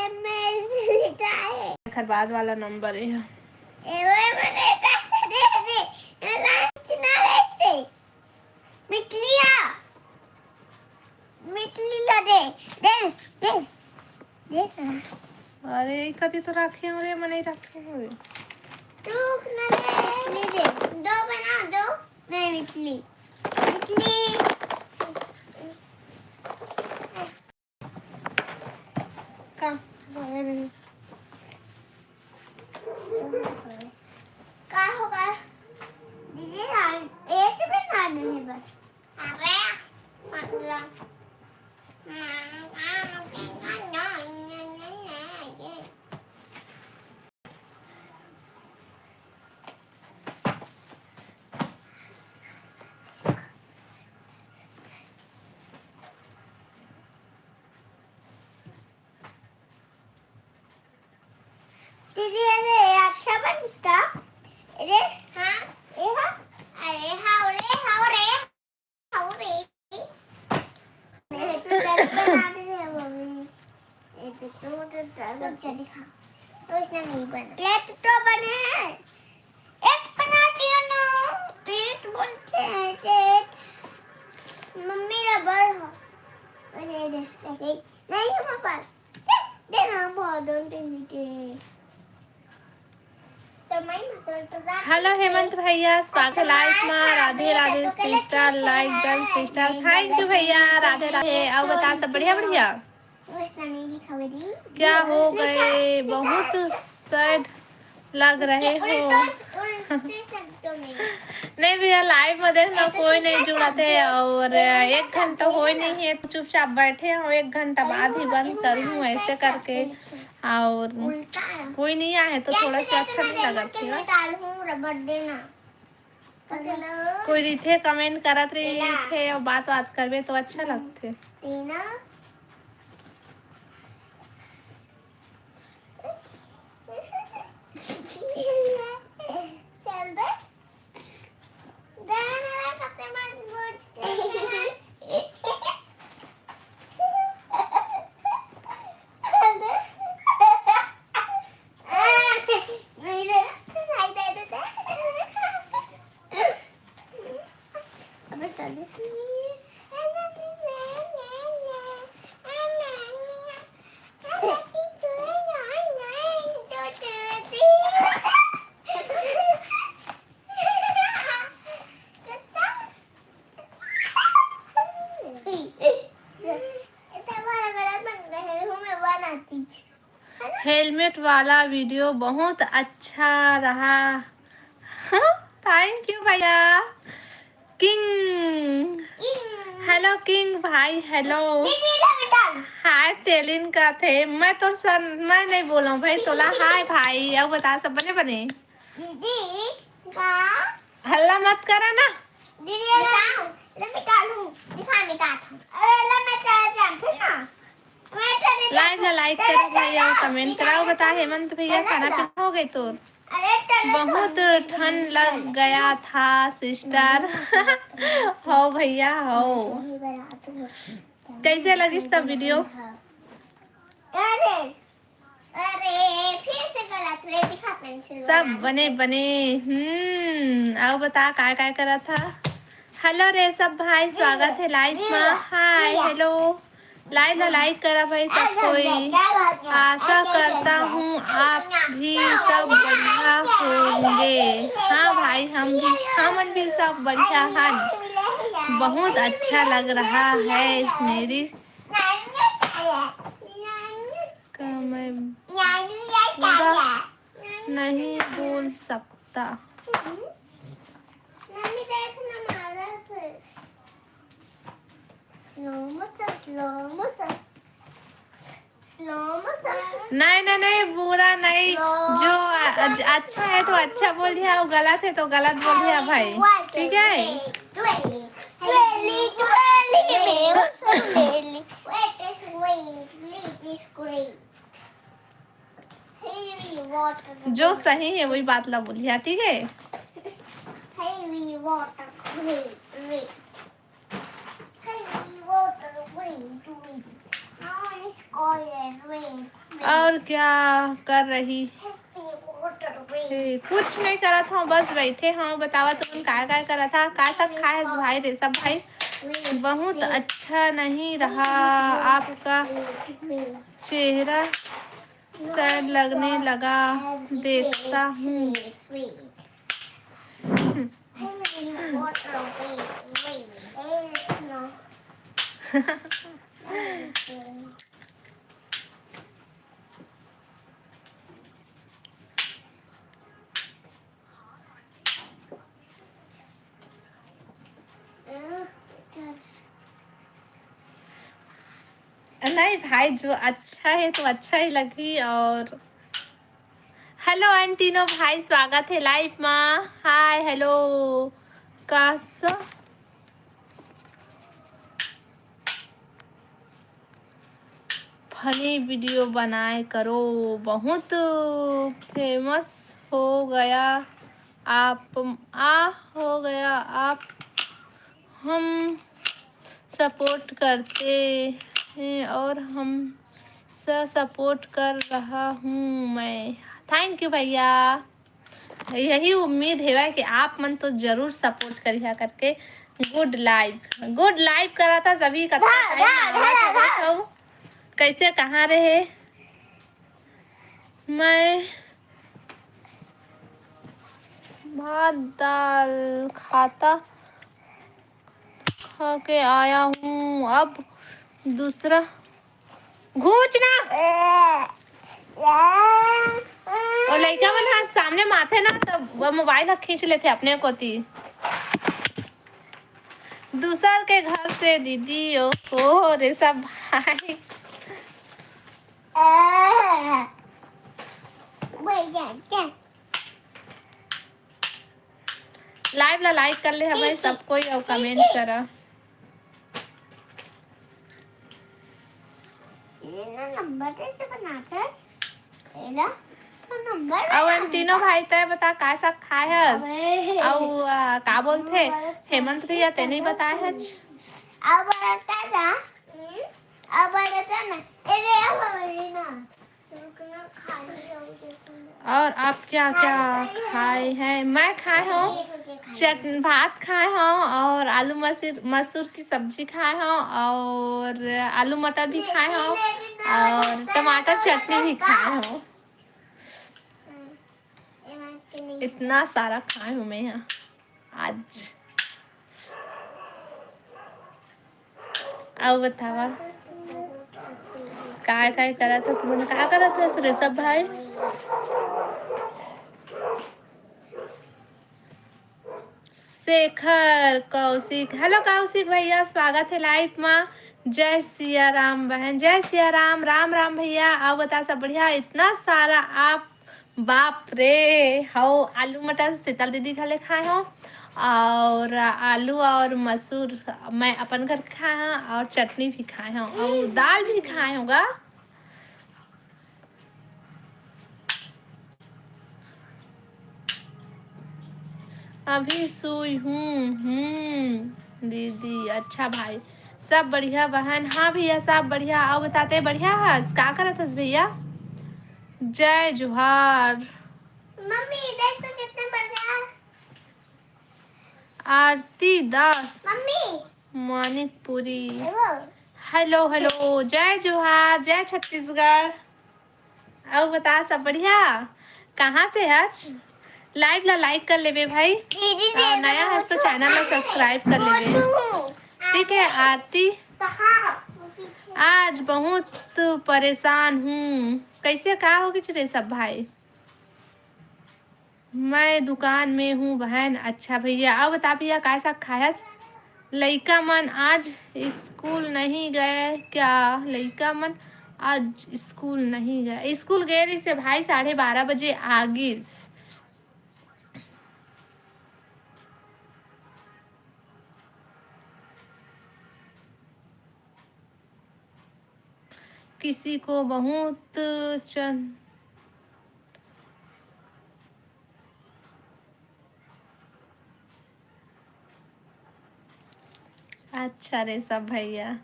एमे से लिखा है। एकर बाद वाला नंबर है। एबे, एमे लिखा है, दे, दे। एला चिना रे से। मिटलिया। मिटली ला दे, दे, दे, दे। अरे, ई कति तो राखे हो रे, मैं नहीं राखे हो रे। रुक ना रे, नहीं दे, दो बना दो। नहीं, मिटली, मिटली। का? का होगा? दीदी, एक भी खाने है बस। अरे, मतलब, दीदी, अरे, अच्छा बन इसका। अरे, हाँ। ये हाँ। अरे, हाँ रे, हाँ रे, हाँ रे। मैं तो दस बना दे रहे मम्मी। ये तो, तो, तो, तो, तो दिखा। तो इसने नहीं बना। प्लेट तो बने हैं। एक बना दिया ना। प्लेट बनते हैं, प्लेट। मम्मी रबड़ हो। अरे, अरे, अरे। नहीं है मेरे पास। दे, दे ना, बहुत दे दे। हेलो हेमंत भैया, स्वागत है लाइव में। Radhe Radhe sister, live done sister, thank you भैया, राधे राधे। अउ बता, सब बढ़िया? बढ़िया। क्या हो गए, बहुत सैड लग रहे हो। नहीं भैया, लाइव में देखना कोई नहीं जुड़त है और एक घंटा होए नहीं है, तो चुपचाप बैठे हो, एक घंटा बाद ही बंद करूँ ऐसे करके। और कोई नहीं आए तो थोड़ा सा अच्छा नहीं लगत है। कोई रहिथे कमेंट करत रहिथे और बात बात करबे तो अच्छा लगथे। हेलमेट वाला वीडियो बहुत अच्छा रहा। थैंक यू भैया। किंग, हेलो किंग भाई, हेलो। हाय तेलिन का थे, मैं तो सर, मैं नहीं बोला भाई तोला। हाय भाई, अब बता सब बने बने। दीदी का हल्ला मत करा ना। दीदी, ये निकालू, दिखा, निकाल। अरे, ला, मैं चला जाऊँ, सुन ना। लाइव ला लाइक करो भाई और कमेंट कराओ। बता हेमंत भैया, खाना पीना हो गए तोर? बहुत ठंड लग गया था सिस्टर। हो भैया हो। कैसे लगिस तब वीडियो? अरे, अरे, फिर से गलत रे, दिखा पेंसिल सब वाला। बने बने। हम्म, आओ बता काय काय करा था। हेलो रे सब भाई, स्वागत है लाइव में। हाय, हेलो। लाइव ला लाइक करा भाई सब कोई। आशा करता हूँ आप भी सब बढ़िया होंगे। हाँ भाई, हम भी, हमन भी सब बढ़िया हन। बहुत अच्छा लग रहा है इस मेरी का मैं पूरा नहीं बोल सकता। नहीं, नहीं, नहीं, बुरा नहीं। जो अ-, अच्छा है तो अच्छा बोलिहा, और गलत है तो गलत बोलिहा भाई, ठीक है? जो सही है वही बात ला बोलिहा, ठीक है? और क्या कर रही है? कुछ नहीं करत हूँ, बस बैठे हूँ। बतावा तुमन काय काय करत हा, का सब खाए हस भाई रे सब भाई? बहुत अच्छा नहीं रहा आपका चेहरा, सैड लगने लगा, देखता हूँ। नहीं भाई, जो अच्छा है तो अच्छा ही लगी। और हेलो एंटीनो भाई, स्वागत है लाइव मा। हाय, हेलो, कस फनी वीडियो बनाए करो, बहुत फेमस हो गया आप, आ हो गया आप। हम सपोर्ट करते हैं और हम स सपोर्ट कर रहा हूँ मैं। थैंक यू भैया। यही उम्मीद हेवय कि आप मन तो जरूर सपोर्ट करिहा करके। गुड लाइव, गुड लाइव करा था सभी। कतना टाइम आवत हवय सब। कैसे कहाँ रहे? मैं भात दाल खाता खा के आया हूँ, अब दूसरा घूच ना। वो लइका मन ह सामने माथे ना, तब वो मोबाइल ह खींच लेथे अपने कोती। दूसर के घर से दीदी, ओ हो रे सब भाई। Live ला like कर ले हवे सब कोई अउ comment करा। अउ एन तीनों भाई तय बता का साग खाए हस? अउ, आ, का बोलथे हेमंत भैया, तेने ही बताए हच। अब बता ना, अब बता ना, अउ आप क्या क्या खाए हैं? मैं खाए हूँ चट भात खाए हूँ और आलू मसूर मसूर की सब्जी खाए हूँ और आलू मटर भी खाए हूँ और टमाटर चटनी भी खाए हूँ। इतना सारा खाए हूँ मैं यहाँ आज। अउ बतावा, काय काय करत हो तुमन? का करत हो रे सब भाई? शेखर कौशिक, hello कौशिक भैया, स्वागत है live मा। जय सिया राम बहन, जय सिया राम, राम राम भैया। अउ बता सब बढ़िया? इतना सारा आप बाप रे, हव आलू मटर शीतल दीदी घले खाए हव, और आलू और मसूर मैं अपन घर खाए हव, और चटनी भी खाए हव, और दाल भी खाए हव गा। अभी सोई हूँ। हम्म, दीदी, अच्छा भाई, सब बढ़िया बहन? हाँ भैया, सब बढ़िया। अउ बताते बढ़िया हस, का करत हस भैया? जय जोहार। मम्मी, देख तो कितने बढ़िया। आरती दास। मम्मी। मानिकपुरी। देखो। Hello, hello, जय जोहार, जय छत्तीसगढ़। अउ बता, सब बढ़िया? कहाँ से हच? Live ला like कर लेबे भाई, दीदी, और नया हस तो channel ला subscribe कर लेबे। ठीक है आरती, आज बहुत परेशान हूँ। कैसे, का हो गइस रे सब भाई? मैं दुकान में हूँ बहन। अच्छा भैया, अब बता भैया, काय साग खायस? लइका मन आज स्कूल नहीं गए क्या? लइका मन आज स्कूल नहीं गए। स्कूल गए रहिसे भाई, साढ़े बारह बजे आ गिस। किसी को बहुत चन-, अच्छा रे सब भैया,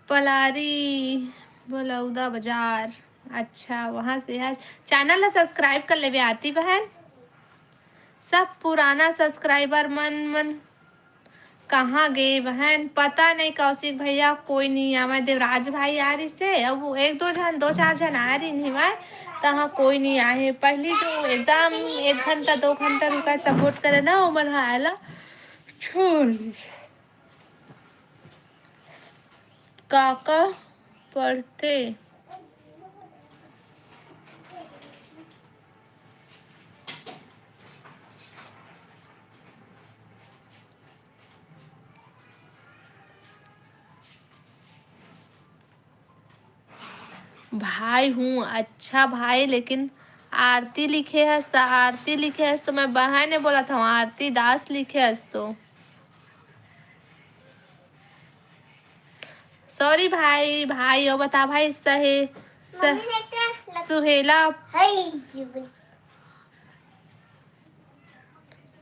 पलारी बलौदा बाजार। अच्छा, वहाँ से है। Channel ला subscribe कर लेबे आरती बहन। सब पुराना subscriber मन, मन कहाँ गे बहन? पता नहीं कौशिक भैया, कोई नहीं आवे। देवराज भाई आ रहिसे, अब वो एक दो झन, दो चार झन आ रहिन हिवय, तहाँ कोई नहीं आए हे। पहली जो एकदम एक घंटा, दो घंटा रुका support करे ना, ओमन ह आए ला छोड़ दिस। काका पढ़ते। भाई हूँ। अच्छा भाई, लेकिन आरती लिखे हस त, आरती लिखे हस त मैं बहन ने बोलत हूँ, आरती दास लिखे हस तो। Sorry भाई, भाई, ओ बता भाई, सहे-, सह-, मम्मी ने क्या लग-, सुहेला। हे, ये बोल।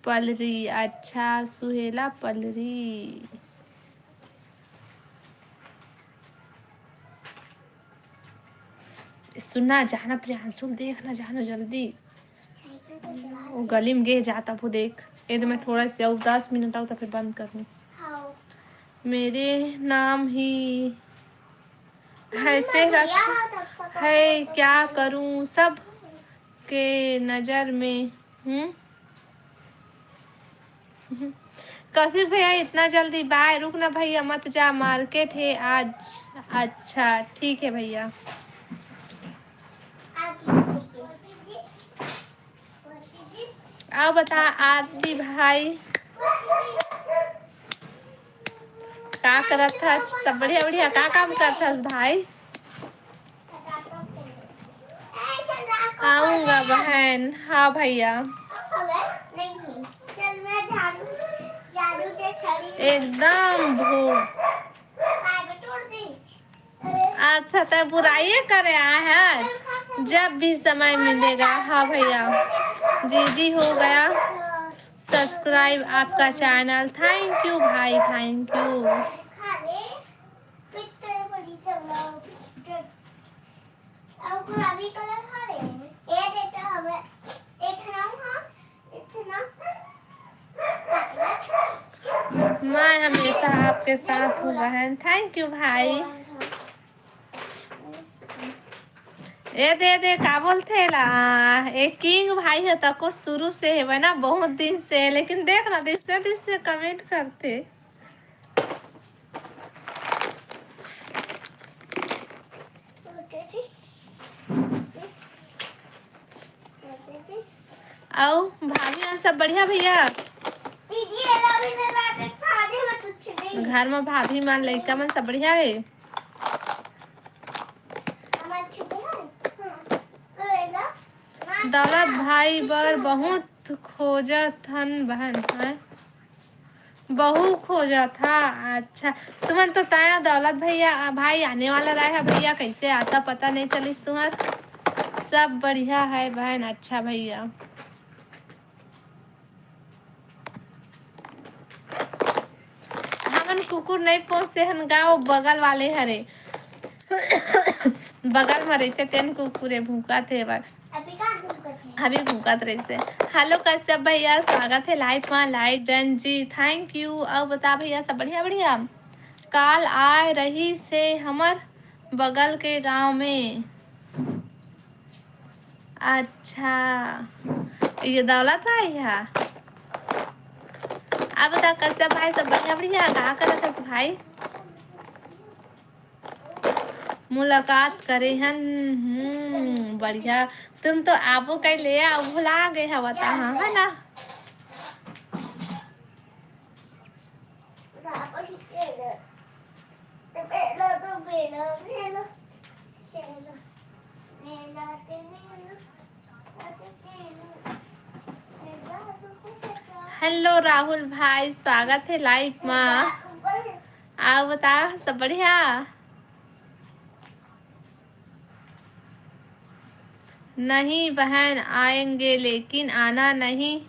पलरी, अच्छा, सुहेला पलरी। सुना, जाना प्रियांशु ल देख ना, जाना जल्दी। वो गली में गे जाता वो देख। ए तो मैं थोड़ा सा, अउ दस मिनट अउ तो फिर बंद करूँ। हाँ। मेरे नाम ही ऐसे रख है, क्या करूँ, सब के नजर में। हम्म। कौशिक भैया, इतना जल्दी? बाय, रुक ना भैया, मत जा, market है आज। अच्छा, ठीक है भैया। अउ बता आरती भाई। का करत हस? सब बढ़िया, बढ़िया। का काम करत हस भाई? आऊंगा बहन। हाँ भैया। एकदम भूख। अच्छा, तै बुराइए करे आए हैं आज, जब भी समय मिलेगा। हाँ भैया, दीदी हो गया सब्सक्राइब आपका चैनल। थैंक यू भाई, थैंक यू। मैं हमेशा आपके साथ हूँ बहन। थैंक यू भाई। ए दे दे, का बोलथे ला? ए किंग भाई है, तको शुरू से है ना, बहुत दिन से है, लेकिन देख ना, दिसते दिसते कमेंट करथे। अउ भाभी मन सब बढ़िया भैया? घर में भाभी मन, लइका मन सब बढ़िया है? दौलत भाई बर बहुत खोजत हन बहन, हैं? बहू खोजत हा। अच्छा, तुमन तो तया दौलत भैया, भाई आने वाला रहे है भैया, कैसे आता पता नहीं चलिस तुहर। सब बढ़िया है बहन। अच्छा भैया, हमन कुकुर नहीं पोसते हन गा, वो बगल वाले हरे। बगल में रहते तेन कुकुरे भूखा थे बा। अभी भूखत रहिसे। हेलो कश्यप भैया, स्वागत है लाइव में, लाइव डन जी, थैंक यू। अउ बता भैया, सब बढ़िया बढ़िया? काल आए रहिसे हमर बगल के गांव में। अच्छा, ये दौलत भाई है। अब बता कश्यप भाई, सब बढ़िया बढ़िया? का करत हस भाई? मुलाकात करे हन। हम्म, बढ़िया। तुम तो आबो कई ले आ, भुला गए हवा ता, हाँ, है ना? हेलो राहुल भाई, स्वागत है लाइव मा। आओ बता, सब बढ़िया? नहीं बहन, आएंगे लेकिन आना नहीं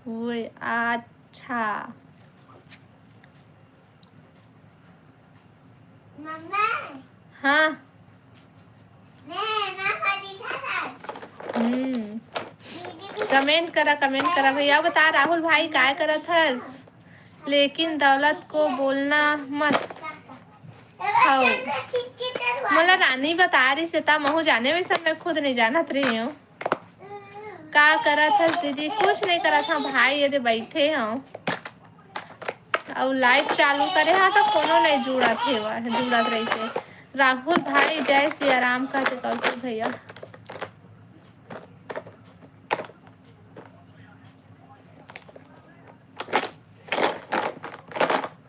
हुए। अच्छा। मम्मा। हाँ। हम्म। कमेंट करा, कमेंट करा भैया। बता राहुल भाई, काय करत हस? लेकिन दौलत को बोलना मत। हव। मोला रानी बता रही से, ता महू जाने वैसा मैं खुद नहीं जानत रही हूँ। का करत हस दीदी? कुछ नहीं करत हूँ भाई, ये दे बैठे हूँ। अउ लाइव चालू करे हा तो कोनो नहीं जुड़त हे, जुड़त रहिसे। राहुल भाई जय सिया राम कहते कौशिक भैया।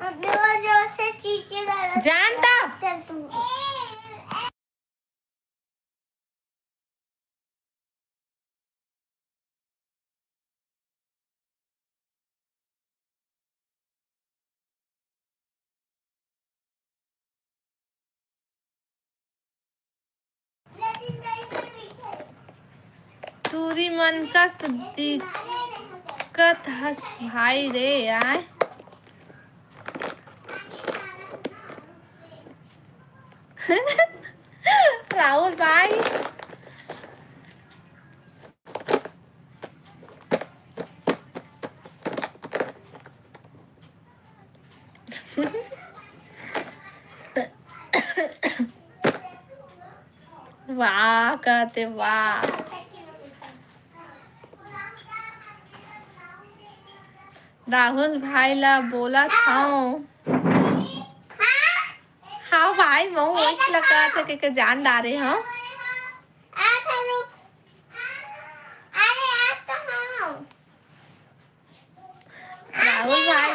अपने वो जो से चीजें डाला जानता। चल तू। टूरी मन कस दिक्कत हस भाई रे, आय। राहुल भाई। वाह कहते वाह। राहुल भाई ला बोलत हव। हाँ भाई, महू वहीच ला कहत हे के, के जान डारे हव। राहुल भाई।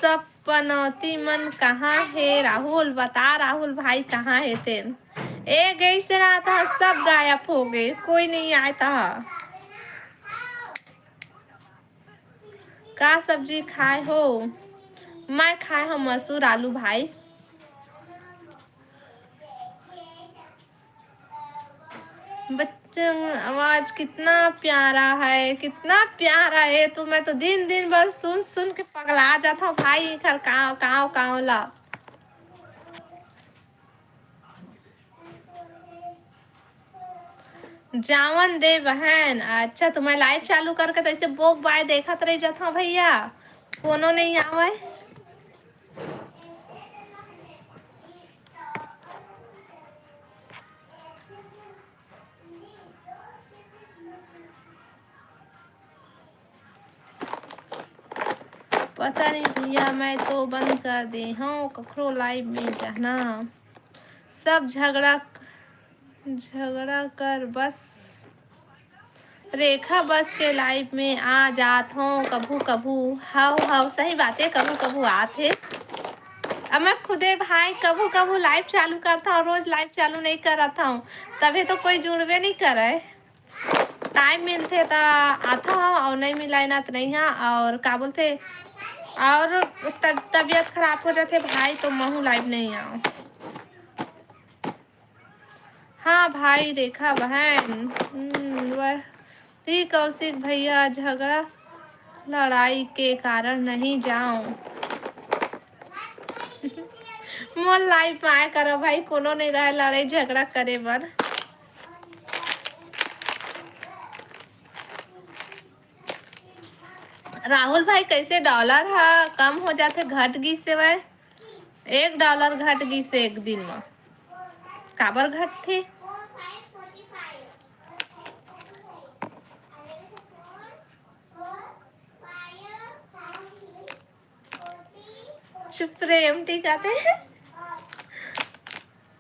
सब पनौती मन कहाँ हे राहुल? बता राहुल भाई, कहाँ हे तेन? ए गइसे ना था, सब गायब हो गए, कोई नहीं आए था। का सब्जी खाए हो? मैं खाए हो मसूर आलू भाई। बच्चों, आवाज कितना प्यारा है, कितना प्यारा है। तो मैं तो दिन दिन भर सुन सुन के पगला जाता हूँ भाई। एकर काव काव काव ला। जावन दे बहन। अच्छा, तो मैं लाइव चालू करके तो ऐसे बोक बाय देखत रह जाता हूँ भैया, कोनो नहीं आवे। पता नहीं भैया, मैं तो बंद कर दे हूँ कखरो लाइव में जाना। सब झगड़ा, झगड़ा कर बस। रेखा बस के लाइव में आ जात हूँ कभू कभू। हव हव, सही बात है, कभू कभू आत है। अब मैं खुदे भाई कभू कभू लाइव चालू करता हूँ, रोज लाइव चालू नहीं करत हूँ, तभी तो कोई जुड़बे नहीं करे। टाइम मिलथे त आथा हव, अउ नहीं मिलाय ना त नहीं हा। और का बोलथे, और तब-, तबीयत खराब हो जाथे भाई, तो महू लाइव नहीं आव। हाँ भाई रेखा बहन, हम्म, वह ती कौशिक भैया झगड़ा लड़ाई के कारण नहीं जाओ। मोर लाइव में आया करो भाई, कोनो नहीं रहे लड़ाई झगड़ा करे बर। राहुल भाई, कैसे डॉलर हा कम हो जाथे, घट गिस से वह? एक डॉलर घट गिस से एक दिन में, काबर घटथे? चुप रे एमटी काते।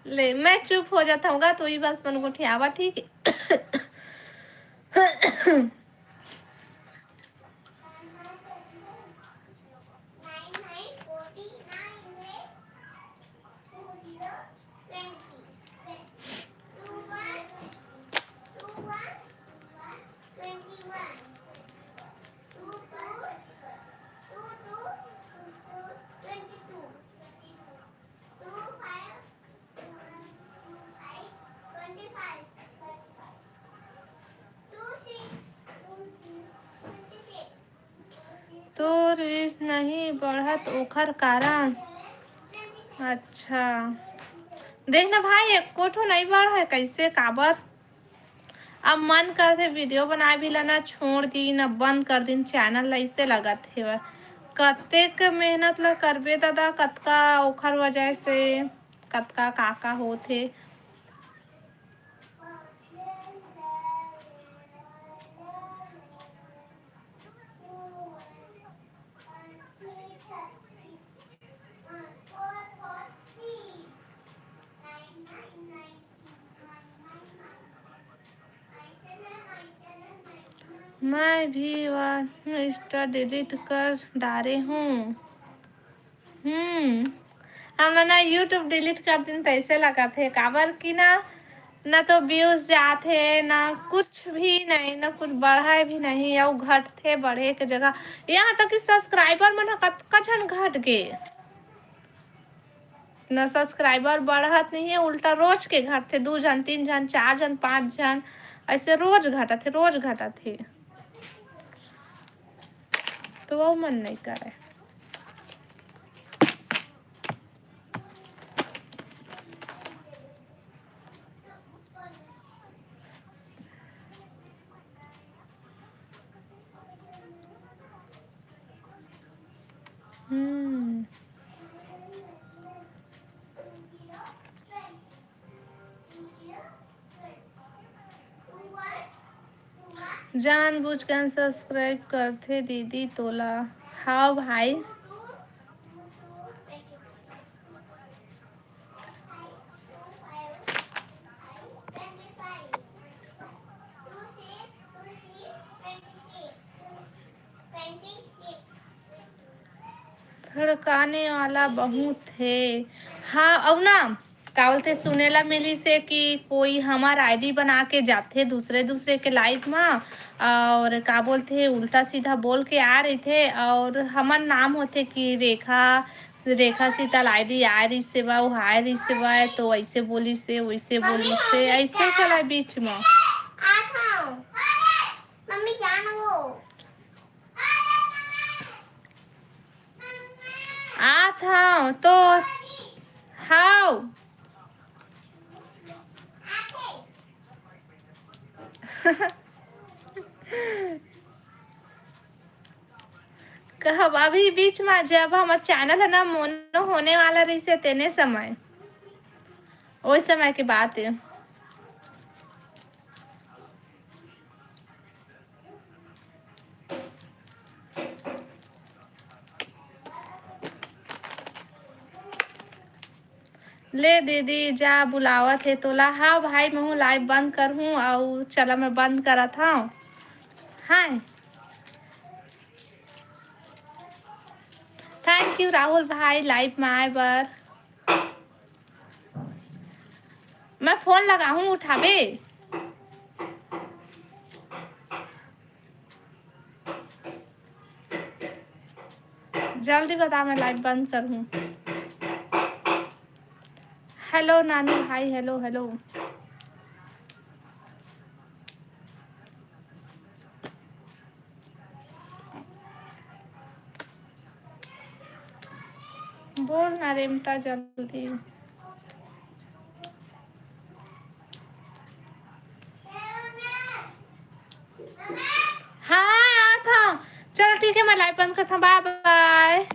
ले, मैं चुप हो जाता हूँ गा, तो ही बस मन गोठियावा, ठीक है? तोर reach नहीं बढ़त ओखर कारण। अच्छा, देख ना भाई, एको ठो नहीं बढ़े, कैसे, काबर? अब मन करथे वीडियो बनाए भी ला ना छोड़ दिन, अब बंद कर दिन चैनल ला, ऐसे लगत हे। कतेक मेहनत ला करबे दादा, कतका ओखर वजह से कतका का का होथे। मैं भी वा Insta delete कर डारे हूँ। हम्म, हमला ना YouTube delete कर दिन तैसे लगत हे, काबर कि ना, ना तो views जात हे, ना कुछ भी नहीं, ना कुछ बढ़े भी नहीं, अउ घटथे बढ़े के जगह। यहाँ तक कि subscriber मन ह कतका झन घट गे, ना subscriber बढ़त नहीं है, उल्टा रोज के घटथे, दू झन, तीन झन, चार झन, पाँच झन, ऐसे रोज घटत हे, रोज घटत हे। तो वो मन नहीं करे। हम्म। जानबूझ के unsubscribe करथे दीदी तोला। हाव भाई। भड़काने वाला बहुत हे। हाँ, अउ ना, का बोलथे, सुने ला मिलिस हे कि कोई हमर आईडी बना के जाथे दूसरे दूसरे के लाइव मा, और का बोलथे, उल्टा सीधा बोल के आ रहिथे, और हमर नाम होथे कि रेखा, रेखा सीतल आईडी आ रहिस हे बा, वो हाय रहिस हे बा, तो ऐसे बोलिस हे, वैसे बोलिस हे, ऐसे चला बीच में। आत हूँ। मम्मी, जान वो। आत हूँ, तो हाव। कहब, अभी बीच में जब हमर चैनल है ना, मोनो होने वाला रहिस हे, तेने समय, ओइ समय के बात हे। ले दीदी, जा बुलावत हे तोला। हाँ भाई, महू लाइव बंद करहूँ, अउ चला, मैं बंद करत हूँ। हाँ, थैंक यू राहुल भाई, लाइव में आए बर। मैं फोन लगाहूँ, उठाबे। जल्दी बता, मैं लाइव बंद करहूँ। हेलो नानू भाई, हेलो, हेलो। बोल ना रेमटा जल्दी। हाँ, आत हूँ। चल ठीक है, मैं लाइव बंद करता हूँ। बाय बाय।